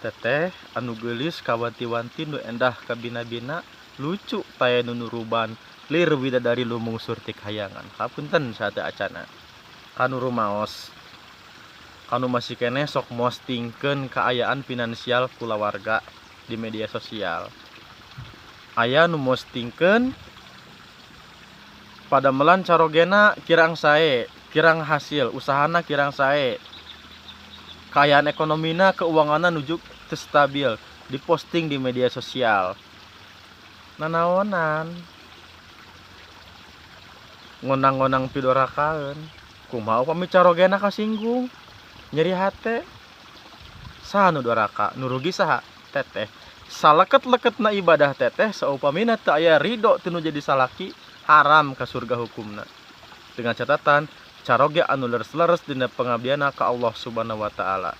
Teteh anu geulis kawanti-wanti, nu endah kabina-bina, lucu taya nu nuruban, lir widadari lumungsur ti kahayangan. Hapunten sateuacanna kanu rumaos, kanu masih keneh sok mostingkeun kaayaan finansial kulawarga di media sosial. Aya nu mostingkeun padamelan carogena kirang sae, kirang hasil usahana kirang sae, kaayaan ekonomina, keuanganna nuju teu stabil, diposting di media sosial. Nanaonan ngonang-ngonang pidorakaeun? Kumaha upami carogena kasinggung, nyeri hate? Saha nu doraka? Nu rugi saha? Teteh. Saleket-leketna ibadah teteh, saupamina teu aya ridho ti nu jadi salaki, haram ka surga hukumna. Dengan catatan caroge anu leres-leres dina pengabdianna ka Allah Subhanahu wa Taala.